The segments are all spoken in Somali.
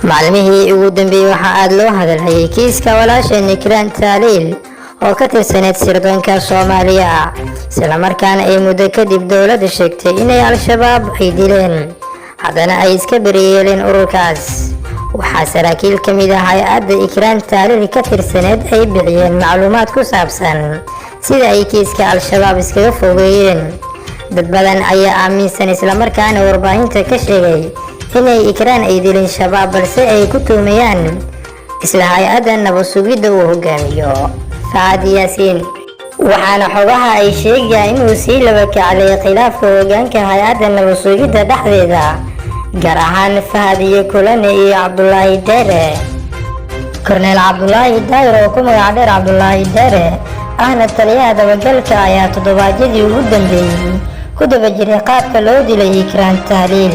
Maalmihii ugu dambeeyey waxaa aada loo hadalhayay kiiska walaasheen Ikraan Taaliil oo ka tirsaneyd sirdoonka Soomaaliya, islamarkaana ay muddo kadib dowladda sheegtay inay Al-Shabaab ay dileen, haddana ay iska beriyeeleen ururkaas. Waxaa saraakiil ka mid ah hay-adda Ikraan Taaliil ka tirsaneed ay bixiyeen macluumaad ku saabsan sida ay kiiska Al-Shabaab iskaga fogeeyeen. Dad badan ayaa aaminsan, islamarkaana warbaahinta ka sheegay, inay Ikraan ay dilin Shabaab, balse ay ku tuumayaan isla hay-adda nabad sugidda uu hogaamiyo Fahad Yaasiin. Waxaana xogaha ay sheegayaan inuu sii laba kaclay khilaafka hogaanka hay-adda nabad sugidda dhexdeeda, gaar ahaan Fahad iyo Kulane iyo Cabdulaahi Dheere. Korneel Cabdulaahi Daayir, oo ku magac dheer Cabdulaahi Dheere, ahna taliyaha dabagalka, ayaa toddobaadyadii ugu dambeeyey ku daba jiray qaabka loo dilay Ikraan Tahliil.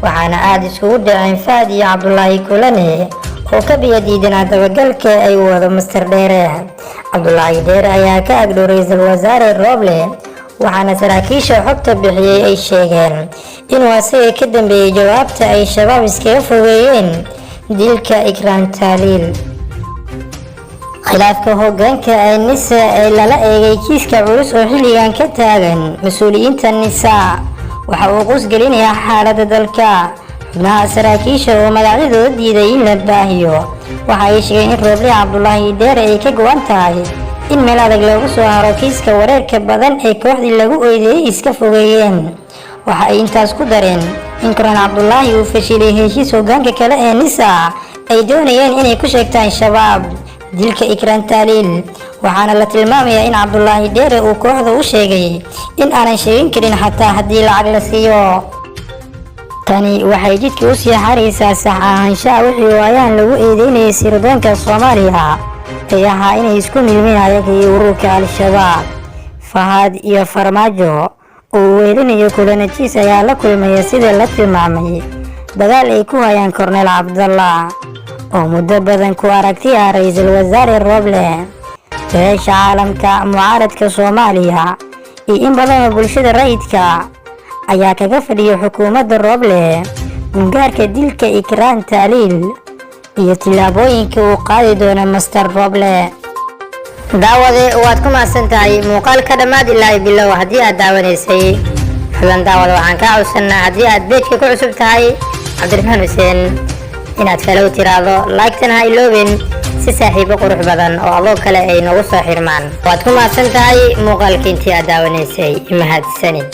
Waxaana aada iskugu dhaceen Fahad iyo Cabdulaahi Kulane oo ka biyo diidanaa dabagalka ay wado Master Dheere. Cabdulaahi Dheere ayaa ka agdhow ra-iisul wasaare Rooble, waxaana saraakiisha xogta bixiyey ay sheegeen inuu asaga ka dambeeyey jawaabta ay Shabaab iskaga fogeeyeen dilka Ikraan Taaliil. Khilaafka hogaanka ee NISA ee lala eegay kiiska culus oo xilligan ka taagan mas-uuliyiinta NISA waxa uu qusgelinayaa xaaladda dalka. Xubnaha saraakiisha oo magacyadooda diiday in la baahiyo waxa ay sheegeen in Rooble Cabdulaahi Dheere ay ka go-an tahay in meel adag loogu soo haro kiiska wareerka badan ee kooxdii lagu eedeeyey iska fogeeyeen. Waxa ay intaas ku dareen in Korneel Cabdulaahi uu fashilay heshiis hogaanka kale ee NISA ay doonayeen inay ku sheegtaan Shabaab dilka Ikraan Taaliil. Waxaana la tilmaamayaa in Cabdulaahi Dheere uu kooxda u sheegay in aanan sheegin karin xataa haddii lacag la siiyo. Tani waxay jidka u sii xaraysaa sax ahaanshaha wixii waayaan lagu eedeynayay sirdoonka Soomaaliya ay ahaa inay isku milmeen ayaga iyo ururka Al-Shabaab. Fahad iyo Farmaajo oo weelinayo Kulanajiis ayaa la kulmaya, sida la tilmaamay, dagaal ay ku hayaan Korneel Cabdallah oo muddo badan ku aragti ah ra-iisul wasaare Rooble. Beesha caalamka, mucaaradka Soomaaliya iyo in badan oo bulshada rayidka ayaa kaga fadhiya xukuumadda Rooble gungaarka dilka Ikraan Taaliil iyo tillaabooyinka uu qaadi doono Master Rooble. Daawade, waad ku mahadsan tahay muuqaalka dhammaad ilaa bilow haddii aad daawanaysay. Fadlan daawada, waxaan kaa codsanaa haddii aad page-ka ku cusub tahay Cabdiraxmaan Xuseen inaad follow tiraahdo, like-tana ha iloobin, si saaxiibo qurux badan oo adoo kale ay noogu soo xirmaan. Waad ku mahadsan tahay muuqaalka intii aad daawanaysay. Mahadsanid.